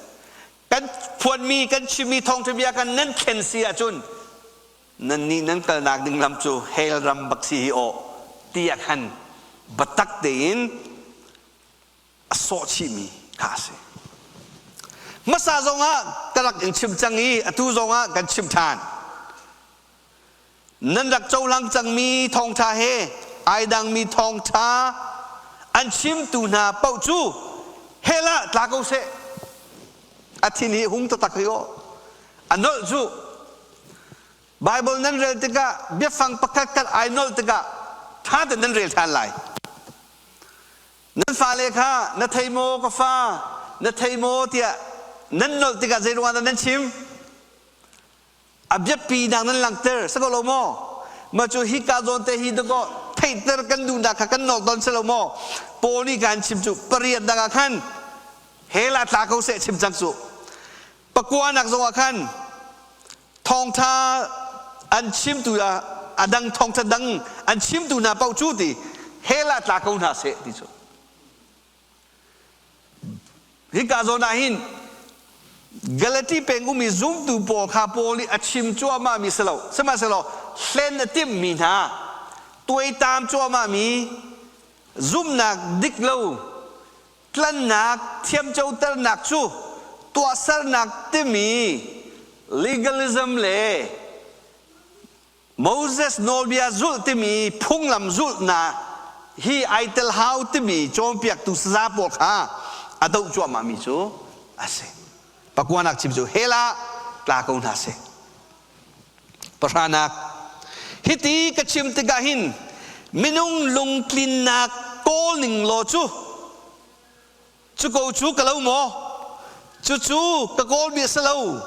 kan phuanmi kan chimmi thawngṭha bia kan nan thlen si ahcun nannih nan kalnak ding lam cu hell ram bak si hi aw tiah khan biatak tein a sawh chihmi kha a si. Hmasa zongah ka rak in chim cang i atu zongah kan chim ṭhan. Nan rak cohlang cangmi thawngṭha he ai dangmi thawngṭha an chimtu hna paoh cu hell ah tla ko seh. A thin hi hung taktak hi aw. A nolh cu Bible nan rel tikah biafang pakhat khat ai nolh tikah ṭha tein nan rel ṭhan lai. Nan fale kha na thei maw ka fa na thei maw tiah nan nolh tikah zei ruangah dah nan chim? A biapinak nan langhter si ko lo maw? Mah cu hika zawn te hi dakaw theihter kan duhnak kha kan nolh tawn si lo maw? Paul nih khan chim cu pariat dang ah khan hell ah tla ko seh chim cang cu. Pakuanak zongah khan thawngtha an chimtu a dang thawngtha dang an chimtu hna paoh cu ti hell ah tla ko hna seh ti cu hika zawn ah hin Galati peng ummi zumtu pawl kha Paul nih a chim cuahmah mi si lo sihmanhsehlaw hlen a timhmi hna tuaitam cuahmah mi zumhnak dik lo tlannak thiamcoternak cu tuahsernak timi legalism le Moses nawlbia zulh timi phunglam zulhnak hi ai tel hau timi cawnpiaktu saza pawl kha a doh cuahmahmi cu a si. Pakuanak chim cu hell ah tla ko hna seh. Pahranak hiti ka chim tikah hin minung lungtlinnak kawl ning law cu cu ko cu ka lo maw? Cucu ka kawlmi a si lo.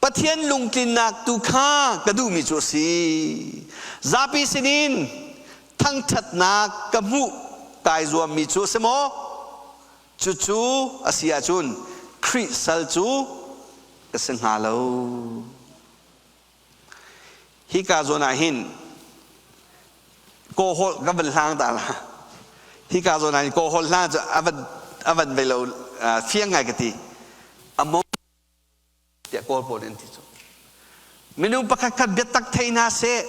Pathian lungtlinnak tu kha ka duhmi cu a si. Zapi sinin thangṭhatnak ka hmuh kai zuammi cu a si maw? Cucu a si ahcun Khrih sal cu ka si hnga lo. Hika zawn ah hin kawhawlh ka van hlang ta la. Hika zawn ah hin kawhawlh hlang cu a van a van ve lo fiang ngai ka ti. A mong tiah Kawl pawl nih an ti cu. Minung pakhat khat biatak thei hna seh,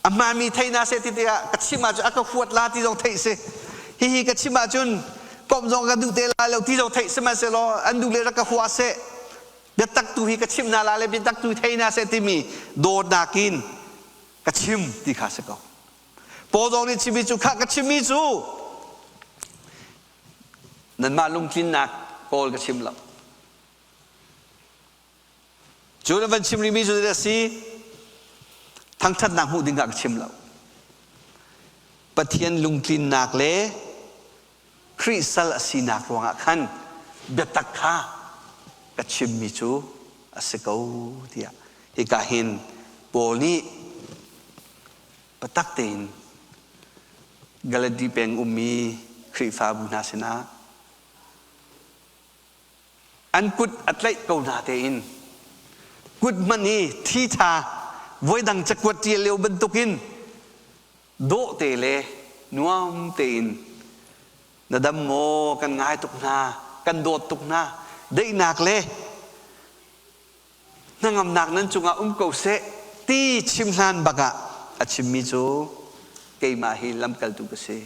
a hmaanmi thei hna seh ti tikah ka chim ahcun a ka huat la ti zong theih si. Hihi ka chim ahcun komh zong ka duh te lai lo ti zong theih sihmanhsehlaw an duh le rak ka hua seh. Biatak tu hi ka chimh hna la le biatak tu thei hna seh timi dawtnak in ka chim ti kha si ko. Paul zong nih chimmi cu khah ka chimmi cu nanmah lungtlinnak kawl ka chim lo. Cu na van chim rihmi cu zeidah a si? Thangṭhatnak hmuh ding ah ka chim lo. Pathian lungtlinnak le Khrih sal a sinak ruangah khan biatak kha ka chimmi cu a si ko tiah hika hin Paul nih biatak tein Galati peng ummi Khrihfabu hna sinah an kut a tlaih ko hna tein kut hmanh i thi tha voidang cakuat ṭial lio bantukin dawh te le nuam tein na dam maw kan ngai tuk hna kan dawt tuk hna daihnak le hnangamnak nan cungah um ko seh ti chim hlan bakah a chimmi cu keimah hi lamkaltu ka si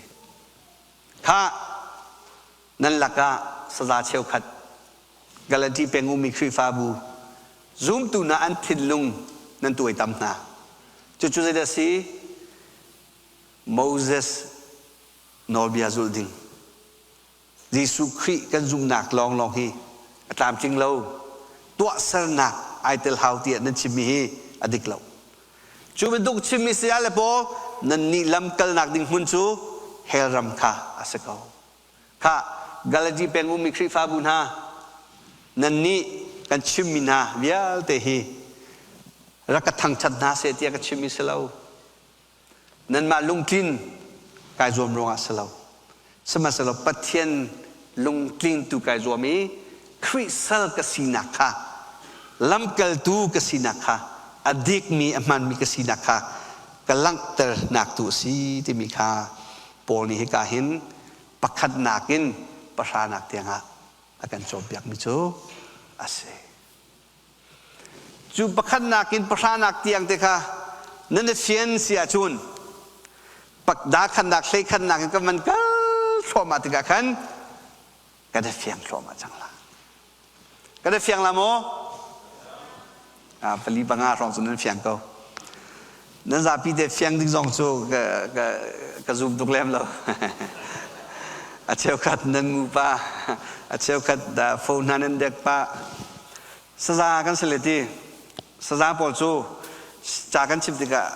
Khah, nan lakah saza cheukhat Galati peng ummi Khrihfabu zumtu hna an thinlung nan tuaitam hna. Cucu zeidah a si? Moses nawlbia zulh ding. Jesuh Khrih kan zumhnak lawnglawng hi a tlamtling lo. Tuahsernak ai tel hau tiah nan chimmi hi a dik lo. Cu bantuk chimmi saya le pawl nannih lam kalnak ding hmun cu hell ram kha a si ko. Khah Galati peng ummi Khrihfabu hna nannih kan chimmi hna vialte hi rak ka thangṭhat hna seh tiah ka chimmi si lo. Nanmah lungtlin kai zuam ruangah si lo. Sihmanhsehlaw Pathian lungtling tu kai zuam i Khrih sal ka sinak kha lamkaltu ka sinak kha a dikmi a hmanmi ka sinak kha ka langhternak tu a si timi kha Paul nih hika hin pakhatnak in pahranak tiangah a kan cawnpiakmi cu a si. Cu pakhatnak in pahranak tiang te kha nan i fian si ahcun dakhannak hleikhatnak in kan van kal thluahmah tikah khan kan i fiang thluahmah cang la. Kan i fiang la maw? Pali panga hrawng cu nan fiang ko. Nan zapi te fiang ding zong cu ka, ka, ka zum tuk lem lo. A cheukhat nan ngu pa, a cheukhat phone hna nan dek pa. Saza kan si le ti. Saza pawl cu ca kan chim tikah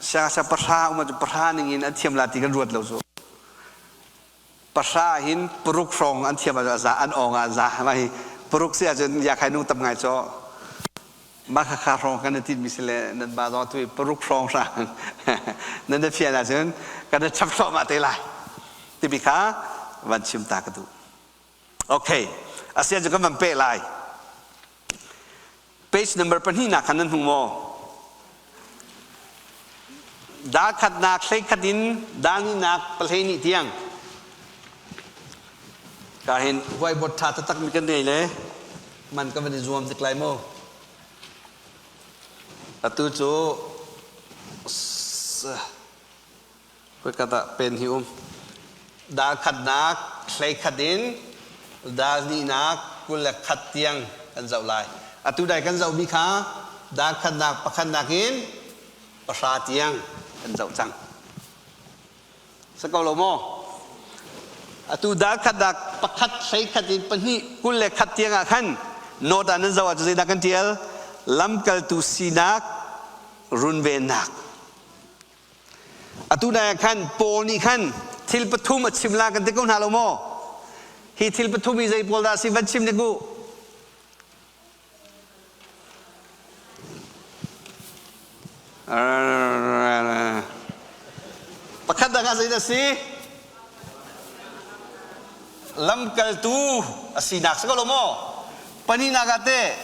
siangsa pahra um cu pahra ning in an thiam la ti kan ruat lo cu. Pahra hin paruk hrawng an thiam ah za an awng ah za mai paruk si ahcun yakhai nu tam ngai caw mah khakha hrawng kan i tinmi si le nan ba zong tu paruk hrawng hrang nan i fian ahcun kan i chap thluahmah te lai timi kha van chim ta ka duh. Okay, asian cu kan van peh lai. Page number pahnihnak khan nan hmu maw? Dal khatnak hlei khat in dal nihnak pahlei nih tiang. Ka hin whiteboard ṭha taktak mi kan nei le man ka van i zuam tik lai mu. Atu cu Khoika dah pen hi um? Dal khatnak hlei khat in dal hnihnak 21 tiang kan zoh lai. Atu dai kan zohmi kha dal khatnak pakhatnak in pahra tiang kan zoh cang. Si ko lo maw? Atu dal khatnak pakhat hlei khat in pahnih 21 tiang ah khan note ah nan zoh ahcun zeidah kan tial? Lamkaltu sinak runvennak. Atu dai ah khan Paul nih khan thil pathum a chim la kan ti ko hna lo maw? Hi thil pathum hi zei pawl dah a si van chim nik u. Pakhat dang ah zeidah si? Lamkaltu a sinak si ko lo maw? Pahnihnak ah teh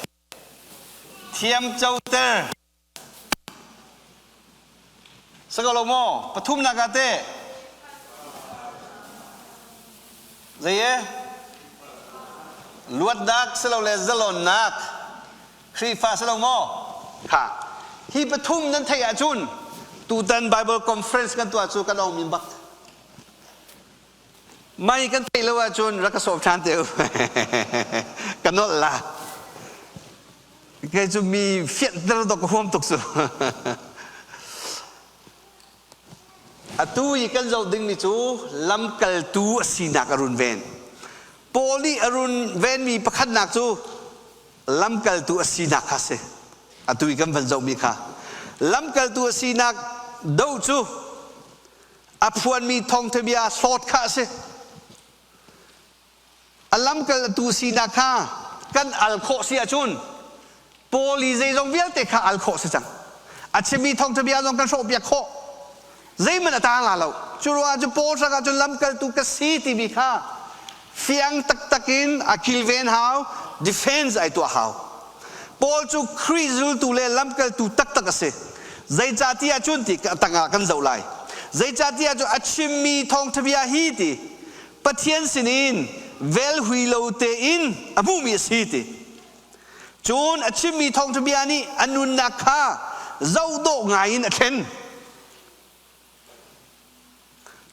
thiamcoter si ko lo maw? Pathumnak ah teh zei e? Luatnak silole zalonnak Khrihfa si lo maw? Kha hi pathum nan theih ahcun tutan Bible conference kan tuah cu kan ong min bak. Mai kan theih lo ahcun rak ka sawm ṭhan te u. Ka nolh la. Kei cu mi fianhter dok ka huam tuk cu. Atu i kan zoh dingmi cu lamkaltu a sinak a runven. Paul nih a runvenmi pakhatnak cu lamkaltu a sinak kha a si. Atu i kan van zohmi kha. Lamkaltu a sinak do cu a phuanmi thawngthabia hlawt kha a si. A lamkaltu sinak kha kan al khawh si ahcun Paul i zeizong vialte kha al khawh si cang. A chimmi thawngthabia zong kan hrawhpiak khawh. Zeihmanh a taang la lo. Cu ruangah cu Paul hrangah cun lamkaltu ka si timi kha fiang taktak in a kilven hau, defense ai tuah hau. Paul cu Khrih zultu le lamkaltu taktak a si. Zeicahtiah cun ti tangah kan zoh lai. Zeicahtiah cu a chimmi thawngthabia hi ti Pathian sinin velhui lo tein a hmuhmi a si ti. Cun a chimmi thawngthabia nih a nunnak kha zohdawh ngaiin a thlen.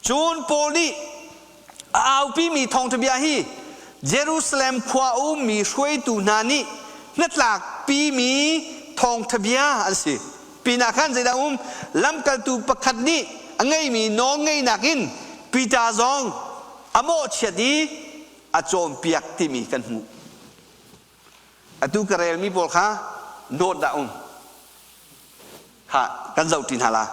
Cun Paul nih a aupimi thawngthabia hi Jerusalem khua a ummi hruaitu hna nih hnatlakpimi thawngthabia an si. Pinah khan zeidah um? Lamkaltu pakhat nih a ngeimi nawlngeihnak in Peter zong a mawhchiat i a cawnpiak timi kan hmuh. Atu ka relmi pawl kha dawt dah um. Kha kan zoh ṭi hna la.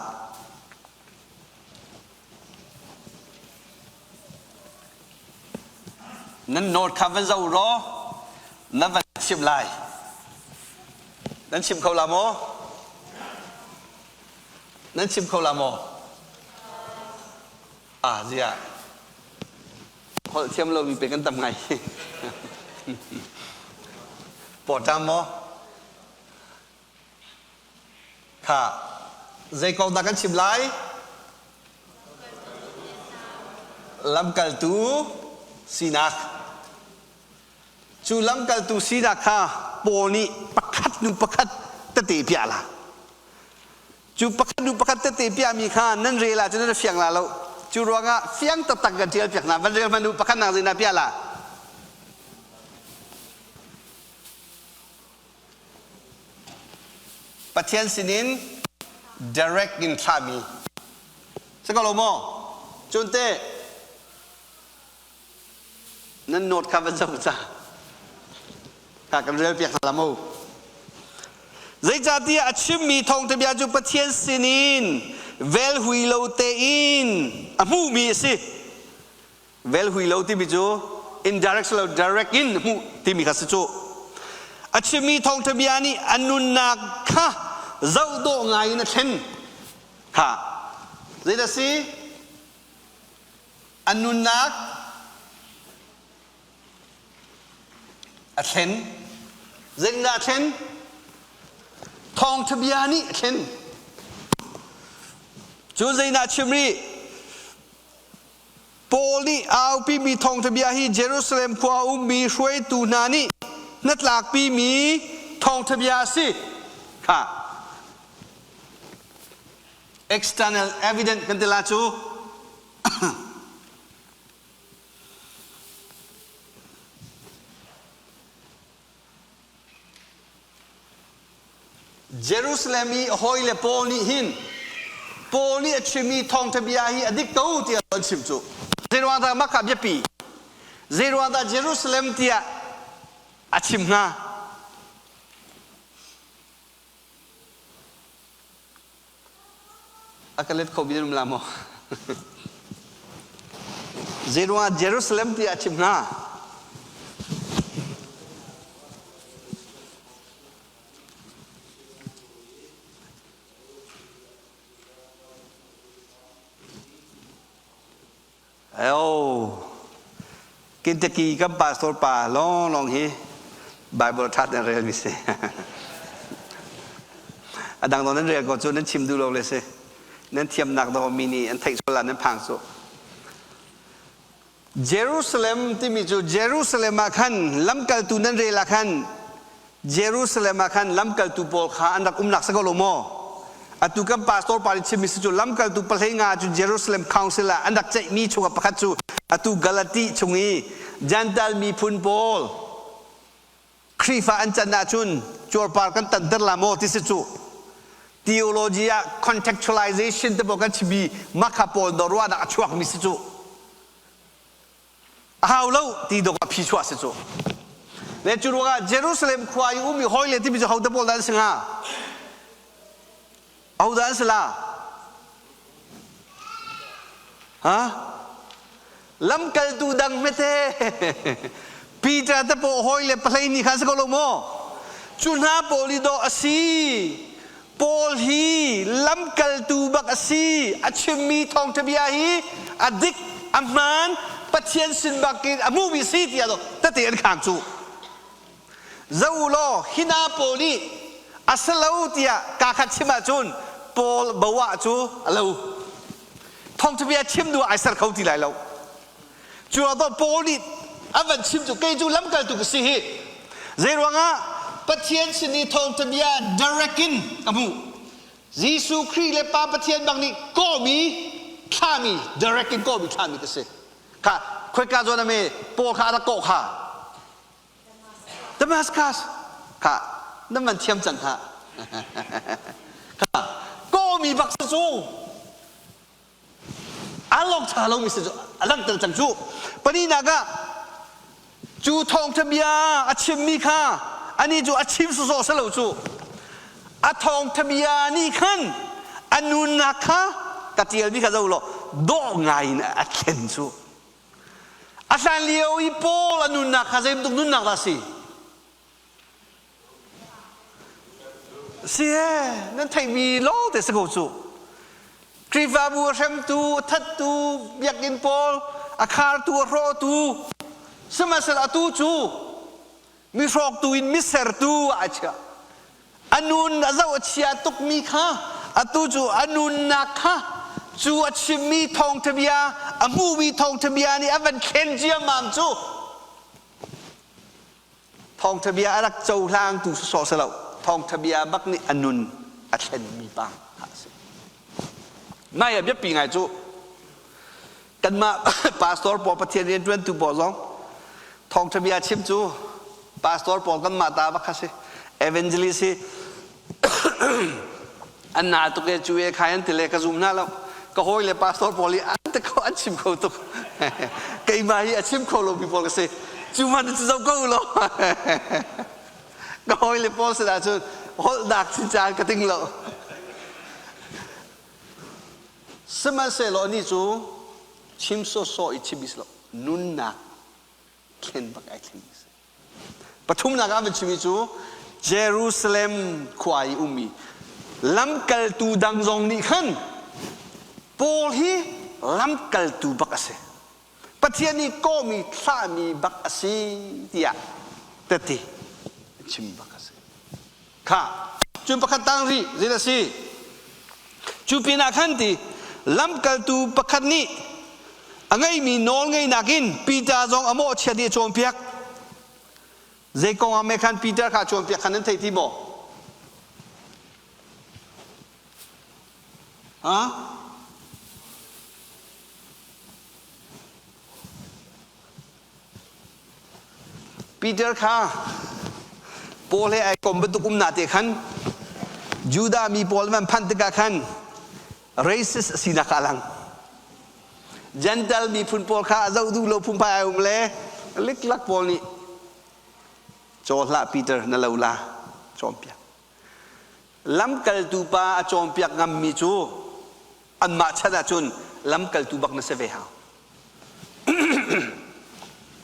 Nan note kha van zoh law nan van chimh lai. Nan chim kho la maw? Nan chim kho la maw? Ah, ziah. Holh thiam lomi pe kan tam ngai. Pawṭam maw? Kha zei kong dah kan chim lai? Lamkaltu sinak. Cu lamkaltu sinak kha Paul nih pakhat hnu pakhat tete piah la. Cu pakhat hnu pakhat tete piahmi kha nan rel ahcun nan fiang la lo. Cu ruangah fiang taktak kan ṭial piak hna. Van rel hmanh u pakhat nak zeidah piah la. Pathian sinin direct in thlahmi si ko lo maw? Cun teh nan note kha van zoh ca kha kan rel piak hna la mu. Zeicahtiah a chimmi thawngtha bia cu Pathian sinin velhui lo tein a hmuhmi a si. Velhui lo timi cu indirect lo direct in hmuh timi kha si cu. A chimmi thawngtha bia nih a nunnak kha zoh dawh ngai in a thlen. Kha zeidah si? A nunnak a thlen. Zeitindah a thlen? Thawngtha bia nih a thlen. Cu zeidah chim rih? Paul nih aupimi thawngṭha bia hi Jerusalem khua a ummi hruaitu hna nih hnatlakpimi thawngṭha bia a si. Kha external evidence kan ti la cu. Jerusalem i a hawile Paul nih hin Paul nih a chimmi thawngṭha bia hi a dik ko tiah an chim cu. Zeiruang dah mah kha biapi? Zeiruang dah Jerusalem tiah a chim hnga? A ka let kho mi nan um la maw? Zeiruangah Jerusalem tiah a chim hnga? Kentucky kan pastor pa lawnglawng hi Bible ṭha tein relmi si. A dang dong nan rel ko cu nan chim duh lo le si. Nan thiamnak dawh mi nih an theih sual ah nan phang cu. Jerusalem timi cu Jerusalem ah khan lamkaltu nan rel ah khan Jerusalem ah khan lamkaltu pawl kha an rak umnak si ko lo maw? Atu kan pastor pa nih chimmi si cu lamkaltu pahlei nga cu Jerusalem Council ah an rak ceihmi chungah pakhat cu atu Galati chung i Jentail miphun pawl Khrihfa an can ahcun cuarpar kan tanter la maw ti si cu theology ah contextualization te pawl kan chimmi makha pawl do ruahnak a chuakmi si cu a hau lo ti dawk a phi chuah si cu le cu ruangah Jerusalem khua i ummi hawi le timi cu ho te pawl dah an si hnga Ahodah an si la? Ha? Lamkaltu dang hmete Peter te paw hawi le pahlei nih khan si ko lo maw? Cu hna pawl i dawh a si. Paul hi lamkaltu bak a si. A chimmi thawngṭha bia hi a dik, a hmaan, Pathian sin bakin a hmuhmi si tiah tete an khang cu. Zo u law hi hna pawl nih a si lo tiah kaa khat chim ahcun Paul boah cu a lo. Thawngṭhabia chim duh ah ai ser kho ti lai lo. Cu ah Paul nih a van chim cu kei cu lamkaltu ka si hi. Zeiruangah Pathian sin i thawngṭhabia direct in ka hmuh. Jesuh Khrih le Pa Pathian bang nih kawhmi thlahmi direct in kawhmi thlahmi ka si. Kha khoika zawn ame Paul kha a rak kawh kha. Damascus kha nan van thiam cang kha. Kha kawmi bak si cu along ṭha lomi si cu a langhter cang cu. Pahnihnak ah cu thawngṭha bia a chimmi kha anih cu a chim sawsawh si lo cu. A thawngṭha bia nih khan a nunnak kha ka ṭialmi kha zoh law dawh ngai in a thlen cu. A hlan lio i Paul a nunnak kha zei bantuk nunnak dah a si? Si he, nan theihmi lawngte si ko cu. Khrihfabu a hremtu, a thattu, biakinn pawl a khartu, a hrawhtu, sihmanhsehlaw atu cu mi hrawktu in mi sertu ah a chiah. A nun a zoh a chia tukmi kha atu cu a nunnak kha cu a chimmi thawngṭha bia a hmuhmi thawngṭha bia nih a van thlen ciammam cu thawngṭha bia a rak cohlangtu sawsawh si lo thawngṭha bia bak nih a nun a thlenmi pa a si. Nai ah biapi ngai cu kanmah pastor pawl Pathian rianṭuantu pawl zong thawngṭha bia chim cu pastor pawl kanmah ta bak kha si evangelist hi an na tuk e cu e khai an ti le ka zum hna lo ka hawi le pastor pawl hi an te kho an chim kho tuk keimah hi a chim kho lo mi pawl ka si cu man cu zo ko lo ka hawi le pawl sin ahcun holhnak caan ka ting lo Sihmanhsehlaw anih cu chim sawsawh i chim si lo nunnak thlen bak ai thleng si. Pathumnak ah van chimi cu Jerusalem khua i ummi lamkaltu dang zong nih khan Paul hi lamkaltu bak a si. Pathian nih kawhmi thlahmi bak a si tiah tete chim bak a si. Kha cun pakhat tang rih zei a si? Cu pinah khan ti lamkaltu pakhat nih a ngeihmi nawl ngeihnak in Peter zong a mawhchiat i a cawnpiak. Zei kong ah meh khan Peter kha a cawnpiak khan nan thei ti maw? Ha? Peter kha Paul he ai kom bantuk um na te khan Judah mi pawl man phanh tikah khan racist a sinak kha a lang. Gentile miphun pawl kha a zoh duh lo phungphai ai um le liklak pawl nih caw hlah Peter na lo la cawnpiak. Lamkaltu pa a cawnpiak ngammi cu anmah chan ahcun lamkaltu bak na si ve hau.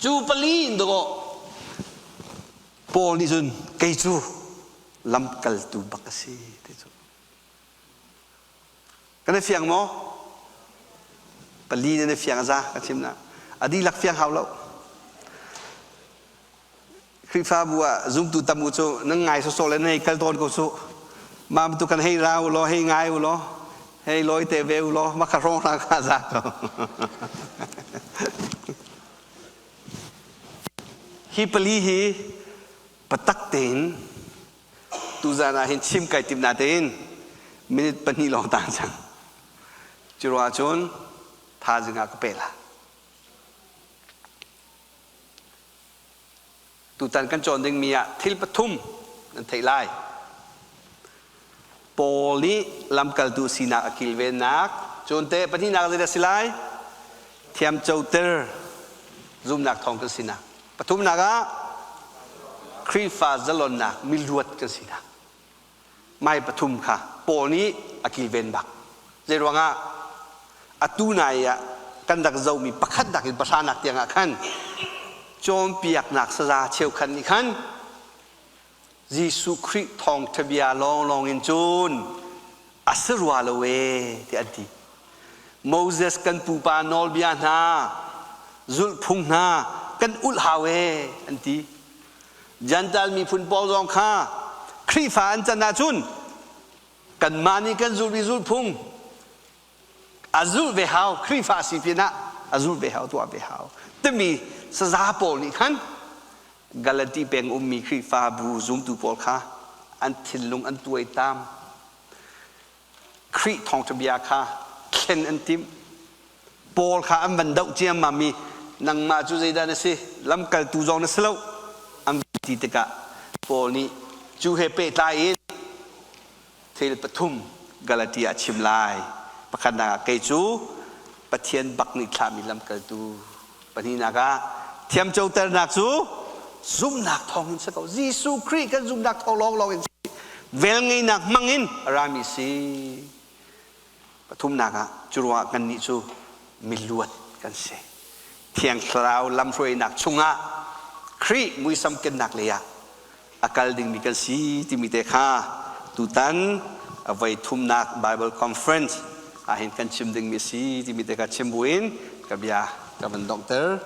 Cu pali in dawh Paul nih cun kei cu lamkaltu bak a si ti cu. Kan i fiang maw? Pali nan i fiang a za ka chim na. A dihlak fiang hau lo. Khrihfabu ah zumtu tam u cu nan ngai sawsawh le nan hei kal tawn ko su. Mah bantuk kan hei ra u law, hei ngai u law, hei lawi te ve u law, mah kha hrawng hna kha za ko. Hi pali hi patak tein tuzan ah hin chim kai tim na tein minute 2 lawng tang cang. Cu ruang cun thazing ah ka pe la. Tutan kan cawn dingmi ah thil pathum nan theih lai. Paul nih lamkaltu sinak a kilvennak, cun teh pahnihnak zeidah si lai? Thiamcoter zumnak thawng kan sinak. Pathumnak ah Khrihfa zalonnak miluat kan sinak. Mai pathum kha Paul nih a kilven bak. Zeiruangah atu nai ah kan rak zohmi pakhat nak in pahranak tiangah khan cawnpiaknak saza cheukhat nih khan Jesuh Khrih thawngṭha bia lawnglawng in cun a si rua lo ee tiah an ti. Moses kan pupa nawlbia hna zulhphung hna kan ulh hau ee an ti. Jentail miphun pawl zong kha Khrihfa an can ahcun kanmah nih kan zulh i zulhphung a zulh ve hau Khrihfa si pinah a zulh ve hau tuah ve hau timi saza pawl nih khan Galati peng ummi Khrihfabu zumtu pawl kha an thinlung an tuaitam Khrih thawngṭha bia kha thlen an timh. Paul kha an van doh ciammam i nangmah cu zeidah na si lamkaltu zong na si lo an van ti tikah Paul nih cu he pehtlai in thil pathum Galatia a chim lai. Pakhatnak ah kei cu Pathian bak nih thlahmi lamkaltu. Pahnihnak ah thiamcoternak cu zumhnak thawng in si ko. Jesuh Khrih kan zumhnak thawng lawnglawng in si. Velngeihnak hmang in a rami si. Pathumnak ah cu ruangah kannih cu miluat kan si. Thiang Thlarau lamhruainak chungah Khrih muisam kennak lei ah a kal dingmi kan si timi te kha tutan a voi thumnak Bible Conference ahhin kan chim dingmi a si timi te kha chim buin ka bia ka van donghter.